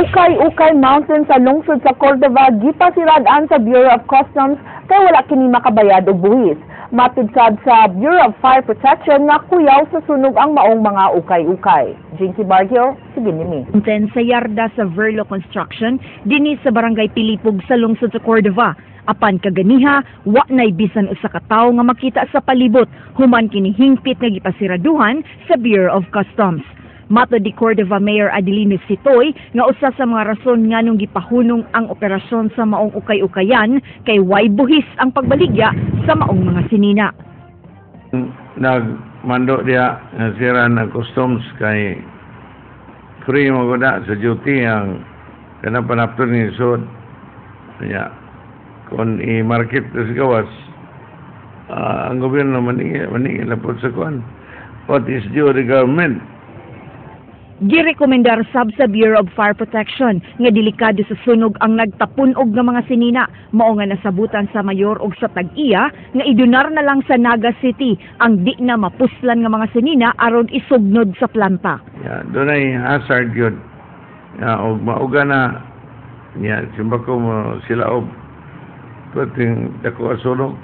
Ukay-Ukay Mountain sa lungsod sa Cordova gipasirad-an sa Bureau of Customs kay wala kini makabayad og buhis. Matud sad sa Bureau of Fire Protection nga kuyaw sa sunog ang maong mga ukay-ukay. Jinky Bargio, sige nimi. Mountain sa yarda sa Verlo Construction dinhi sa Barangay Pilipog sa lungsod sa Cordova. Apan kaganiha, wa na'y bisan usa ka tawo nga makita sa palibot human kini hingpit nga gipasiraduhan sa Bureau of Customs. Matod ni Cordova Mayor Adelino Sitoy nga usa sa mga rason nganong gipahunong ang operasyon sa maong ukay-ukayan kay way buhis ang pagbaligya sa maong mga sinina. Nagmando diya nga sira ng customs kay free mo gud sa duty ang kanang panapton ni sud ya kung i-market sa gawas, ang gobyerno maningil maningil na po sa kuan what is due the government. Girekomendar sab sa Bureau of Fire Protection nga delikado sa sunog ang nagtapun-og nga mga sinina. Mao nga nasabutan sa mayor og sa tag-iya nga idonar na lang sa Naga City ang di na mapuslan nga mga sinina aron isugnod sa planta. Ya, dunay hazard yun. Ya, og mauga na ya simba ko mo sila og pwedeng dako sunog.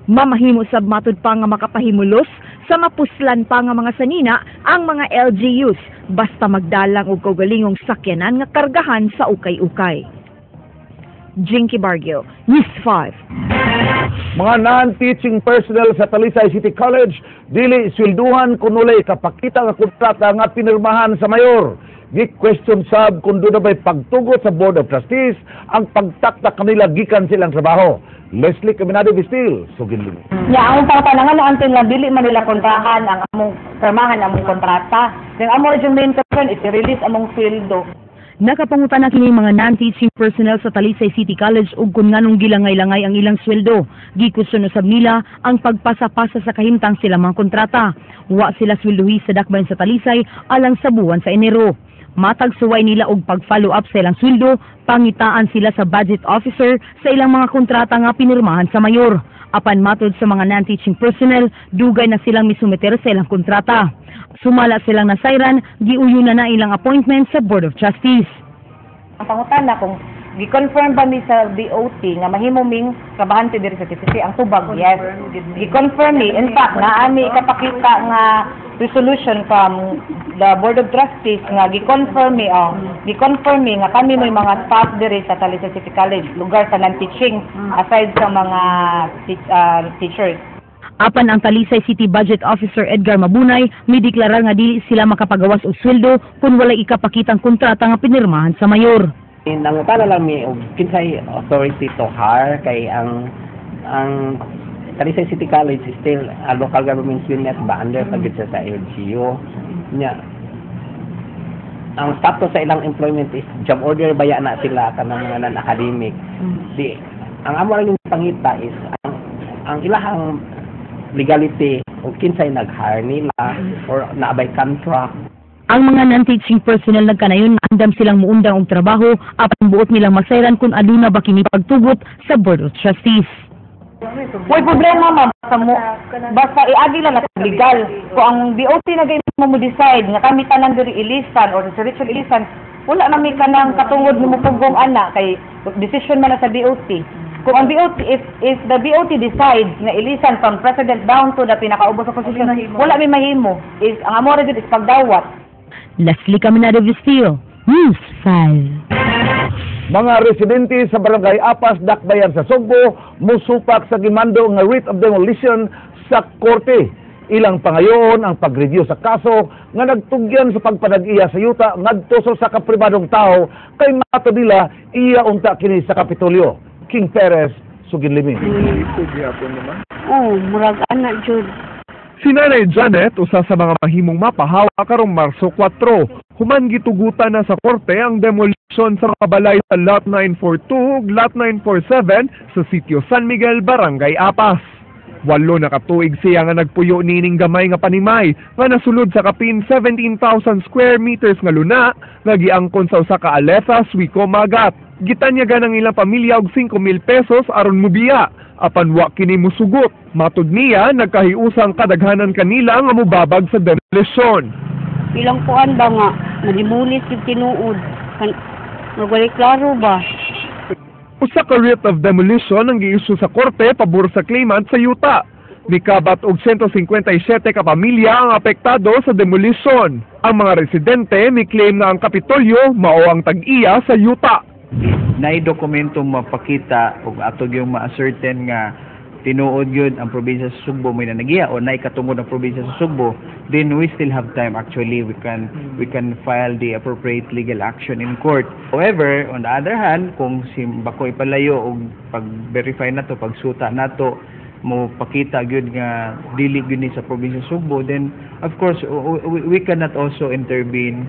Mamahimo sab matud pa nga makapahimulos sa mapuslan pa nga mga sanina ang mga LGUs basta magdalang og kaugalingong sakyanan nga kargahan sa ukay-ukay. Jinky Bargio, News 5. Mga non-teaching personnel sa Talisay City College dili swelduhan kung walay kapakita nga kontrata nga pinirmahan sa mayor. Gi-question sab kung duna ba'y pagtugot sa Board of Trustees ang pagtaktak kanila gikan silang trabaho. Leslie Caminado Vistil, sugin limi. Nya ang pangutana nga until na dili man nila kontrahan ang among pirmahan among kontrata. Then amo yung main concern is i-release among sweldo. Nakapangutana kini mga non-teaching personnel sa Talisay City College ug kung nganong gilangay-langay ang ilang sweldo. Gikusyon usab nila ang pagpasa-pasa sa kahimtang sila mga kontrata. Wa sila swelduhi sa dakbayan sa Talisay alang sa buwan sa Enero. Matag suway nila og pag-follow up sa ilang sweldo, pangitaan sila sa budget officer sa ilang mga kontrata nga pinirmahan sa mayor. Apan matod sa mga non-teaching personnel, dugay na silang misumeter sa ilang kontrata. Sumala silang nasayran, giuyon na na ilang appointment sa Board of Trustees. Ang pangutana kung gi-confirm ba mi sa BOT nga mahimo ming trabahante diri sa TCC, ang tubag, yes. Gi-confirm mi. In fact, naa mi kapakita nga resolution from the Board of Trustees nga gi-confirm mi, oh, gi-confirm mi nga kami may mga staff diri sa Talisay City College lugar sa non-teaching aside sa mga teachers. Apan ang Talisay City Budget Officer Edgar Mabunay mideklarar nga dili sila makapagawas og sweldo kung walay ikapakitang kontrata nga pinirmahan sa mayor. Nangutana lang mi og kinsay authority to hire kay ang Talisay City College is still a local government unit ba, under pa gyud siya sa LGU. Nya ang status sa ilang employment is job order baya na sila kanang mga non-academic. Di ang amo lang yung pangita is ang ilahang legality o kinsay nag-hire nila or naa bay contract. Ang mga non-teaching personnel nagkanayon nga andam silang muundang og trabaho apan buot nilang masayran kung aduna ba kini pagtugot sa Board of Trustees. Way problema, ma'am, basta mo basta iagi lang na legal. Kung ang BOT na gay mo decide nga kami tanan diri ilisan or si Richard ilisan, wala na mi kanang katungod mo mupugong ana kay decision man na sa BOT. Kung ang BOT, if the BOT decides nga ilisan from president down to the pinakaubos sa position, wala mi mahimo. Is ang amo ra jud is pagdawat. Leslie Caminado Vistillo, News 5. Mga residente sa Barangay Apas, Dakbayan sa Sugbo, musupak sa gimando nga writ of demolition sa korte. Ilang pangayoon ang pag-review sa kaso nga nagtugyan sa pagpanag-iya sa yuta ngadto sa usa ka pribadong tao kay matod nila iya unta kini sa Kapitolyo. King Perez, Suginlimi. Oh, murag ana jud. Si Nanay Janet, usa sa mga mahimong mapahawa karong Marso 4. Human gitugutan na sa korte ang demolition sa mga balay sa Lot 942 ug Lot 947 sa Sitio San Miguel, Barangay Apas. 8 na katuig siya nga nagpuyo nining gamay nga panimay nga nasulod sa kapin 17,000 square meters nga luna nga giangkon sa usa ka Aletha Suico Magat. Gitanyagan ang ilang pamilya og 5,000 pesos aron mubiya apan wa kini musugot. Matud niya, nagkahiusang kadaghanan kanila nga mubabag sa demolition. Ilang kuan ba nga Ma-demolish yung tinuod. Kan walay klaro ba? Usa ka writ of demolition ang gi-issue sa korte pabor sa claimant sa yuta. Mikabat og 157 ka pamilya ang apektado sa demolition. Ang mga residente mi-claim nga ang Kapitolyo mao ang tag-iya sa yuta. Naay dokumento mapakita ug ato gyung ma-ascertain nga tinuod gyud ang probinsya sa Sugbo may nanagiya o naay katungod ang probinsya sa Sugbo, then we still have time. Actually, we can file the appropriate legal action in court. However, on the other hand, kung simbako ipalayo og pag-verify nato, pagsuta nato, mo pakita gyud nga dili gyud ni sa probinsya sa Sugbo, then of course we cannot also intervene.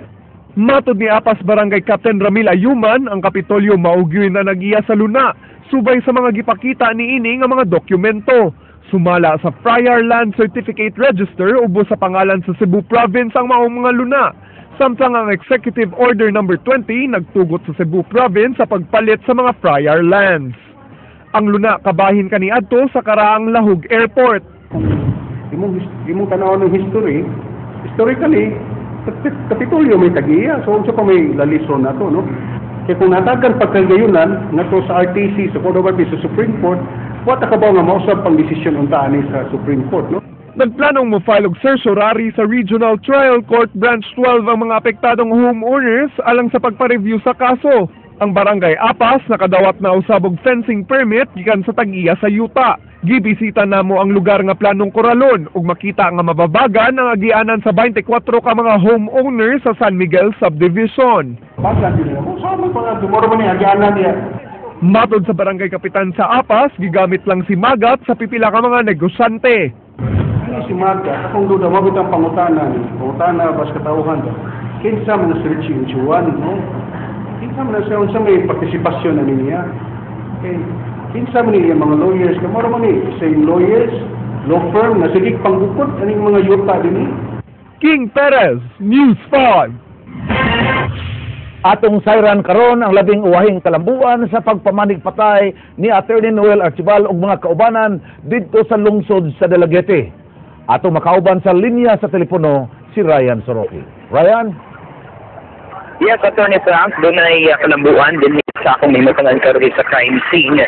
Matod ni Apas Barangay Captain Ramil Ayuman, ang Kapitolyo mao gyud na nagiya sa luna, subay sa mga gipakita niini nga mga dokumento. Sumala sa Friar Land Certificate Register, ubos sa pangalan sa Cebu Province ang maong mga luna. Samtang ang Executive Order Number 20 nagtugot sa Cebu Province sa pagpalit sa mga Friar lands. Ang luna kabahin kaniadto sa karaang Lahug Airport. Kung imong tan-awon ng history, historically, Kapitolyo may tagiya. So, unsa pa may lalison nato, no? Kaya kung natagan pagkagayunan, nga to sa RTC, sa Court of Appeal, sa Supreme Court, wa ta kabaw nga mausab pang desisyon unta ani sa Supreme Court, no? Nagplanong mo file og certiorari sa Regional Trial Court Branch 12 ang mga apektadong homeowners alang sa pagpa-review sa kaso. Ang Barangay Apas nakadawat na usab og fencing permit gikan sa tag-iya sa yuta. Gibisita namo ang lugar nga planong koralon ug makita nga mababagan ang agianan sa 24 ka mga homeowners sa San Miguel Subdivision. Bagan din nila. Kung saan man pa tomorrow man ni agianan niya. Matod sa barangay kapitan sa Apas, gigamit lang si Magat sa pipila ka mga negosyante. Ano si Maga, akong duda, mabit ang pangutana ni. Pangutana, bas katauhan ba? Kinsa man si Richie Inchuan, no? Kinsa man siya, unsa may partisipasyon na niya? Okay. Kinsa man niya mga lawyers, kamaro man ni, same lawyers, law firm, na sige panggukod, aning mga yuta din eh. King Perez, News 5. Atong sayran karon ang labing uwahing kalambuan sa pagpamanig patay ni Attorney Noel Archival ug mga kaubanan didto sa lungsod sa Dalaguete. Atong makauban sa linya sa telepono si Ryan Soroki. Ryan? Yes, Attorney Frank, dunay kalambuan din sa akong nahimutangan karon sa crime scene.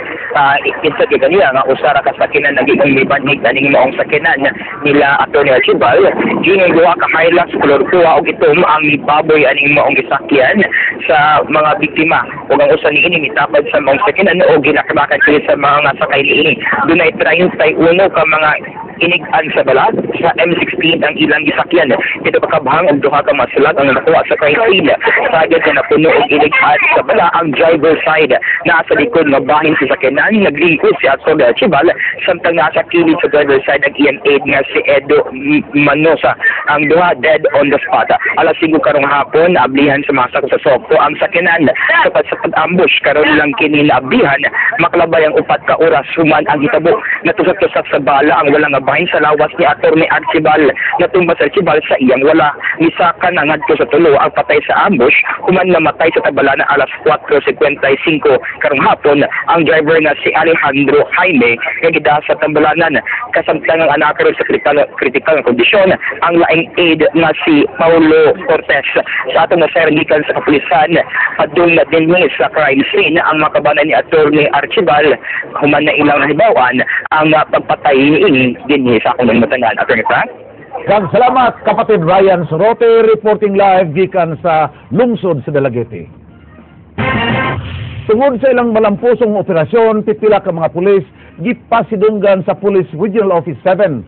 Kinsa gyud niya nga usa ra ka sakinan nagiging mibanig aning maong sakinan nila Attorney Archival. Giingon duha ka Hilux kolor kuha og itom ang mibaboy aning maong gisakyan sa mga biktima. Ug ang usa niini mitapad sa maong sakinan o ginakbakan sila sa mga sakay niini. Dunay 31 ka mga inig-an sa balat sa M16 ang ilang gisakyan. Ito pakabhang og duha ka masulat ang nakuha sa crime scene. Sagad na napuno og inig-an sa bala ang driver side. Naa sa likod nga bahin sa sakyanan, naglingkod si Atty. Archival, samtang nasa kilid sa driver side ang iyang aide nga si Edo Manosa. Ang duha dead on the spot. Alas 5 karong hapon, naablihan sa mga sakop sa SOCO ang sakyanan. Sa pag-ambush karon lang kini naablihan, maklabay ang 4 ka oras human ang hitabo. Natusak-tusak sa bala ang walang bahin sa lawas ni Atty. Archival. Natumba sa Archival sa iyang wala. Misaka na ngadto sa tulo ang patay sa ambush, human namatay sa Tabalana alas 4:55 karong hapon ang driver nga si Alejandro Jaime nga gida sa Tambalanan. Kasamtang ang anak karon sa critical nga kondisyon ang laing aide nga si Paulo Cortez. Sa atong nasayran gikan sa kapulisan, padung na dinhi sa crime scene ang mga kabanan ni Atty. Archival human na ilang nahibaw-an ang pagpatay niini dinhi sa akong nahimutangan. Atty. Frank? Daghang salamat, kapatid Ryan Sorote, reporting live gikan sa lungsod sa Dalaguete. Tungod sa ilang malampusong operasyon, pipila ka mga pulis gipasidunggan sa Police Regional Office 7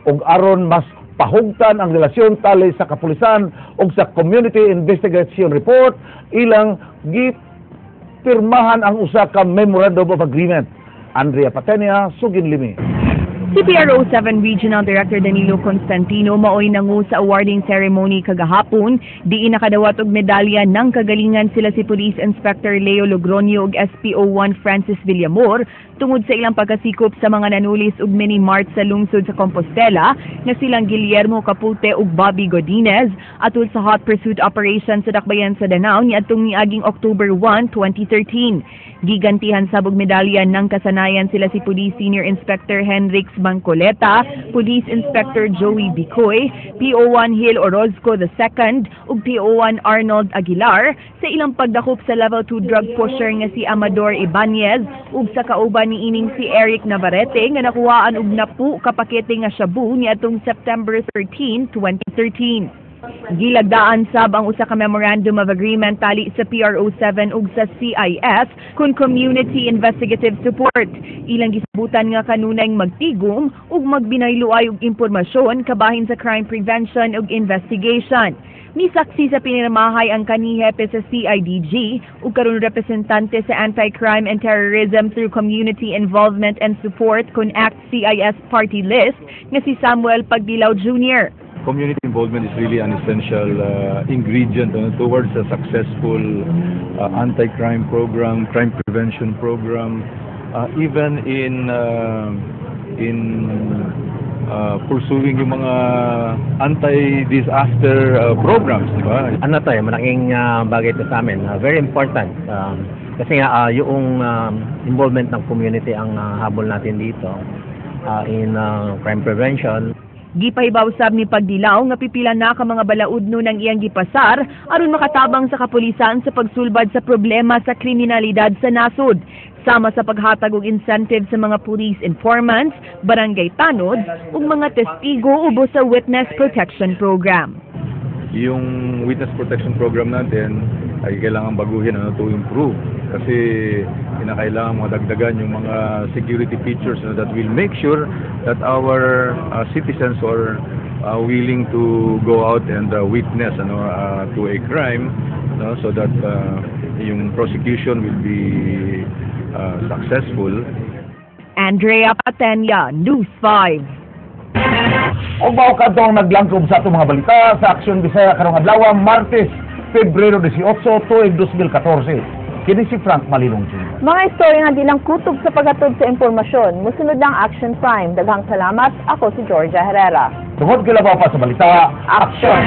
ug aron mas pahugtan ang relasyon tali sa kapulisan ug sa Community Investigation Report, ilang gipirmahan ang usa ka Memorandum of Agreement. Andrea Patenia, Sugin Limi. CPRO 7 Regional Director Danilo Constantino maoy nangu sa awarding ceremony kagahapon, diin nakadawat og medalya ng kagalingan sila si Police Inspector Leo Logroño ug SPO1 Francis Villamor tungod sa ilang pagkasikop sa mga nanulis og mini mart sa lungsod sa Compostela nga silang Guillermo Capute ug Bobby Godinez atul sa hot pursuit operation sa Dakbayan sa Danao niadtong niaging October 1, 2013. Gigantihan sab og medalya ng kasanayan sila si Police Senior Inspector Henrik Bancoleta, Police Inspector Joey Bicoy, PO1 Hill Orozco II ug PO1 Arnold Aguilar sa ilang pagdakop sa level 2 drug pusher nga si Amador Ibanez ug sa kauban ni ining si Eric Navarrete nga nakuhaan og 10 ka pakete nga shabu niadtong September 13, 2013. Gilagdaan sab ang usa ka memorandum of agreement tali sa PRO 7 ug sa CIS kun Community Investigative Support. Ilang gisabutan nga kanunay magtigom ug magbinayluay og impormasyon kabahin sa crime prevention ug investigation. Misaksi sa pinirmahay ang kanihepe sa CIDG ug karon representante sa Anti-Crime and Terrorism through Community Involvement and Support kun ACT CIS Party List nga si Samuel Pagdilao Jr. Community involvement is really an essential ingredient towards a successful anti-crime program, crime prevention program, even in pursuing yung mga anti-disaster programs, di ba? Ano to eh, malaking bagay ito sa amin. Very important. Kasi nga, yung involvement ng community ang habol natin dito in crime prevention. Gipahibaw sab ni Pagdilao nga pipila na ka mga balaudnon ang iyang gipasar aron makatabang sa kapulisan sa pagsulbad sa problema sa kriminalidad sa nasod, sama sa paghatag og incentive sa mga police informants, barangay tanods ug mga testigo ubos sa Witness Protection Program. Yung witness protection program natin ay kailangan baguhin, ano, to improve kasi kinakailangan madagdagan yung mga security features, no, that will make sure that our citizens are willing to go out and witness, ano, to a crime, no, so that yung prosecution will be successful. Andrea Patenya, News 5. Og mao kadto ang naglangkob sa atong mga balita sa Aksyon Bisaya karong adlaw, Martes, Pebrero 18, tuig 2014. Kini si Frank Malilong Jr. Mga istorya nga di lang kutob sa paghatod sa impormasyon. Musunod ng Action Prime. Daghang salamat. Ako si Georgia Herrera. Tungod kilabaw pa sa balita, Action!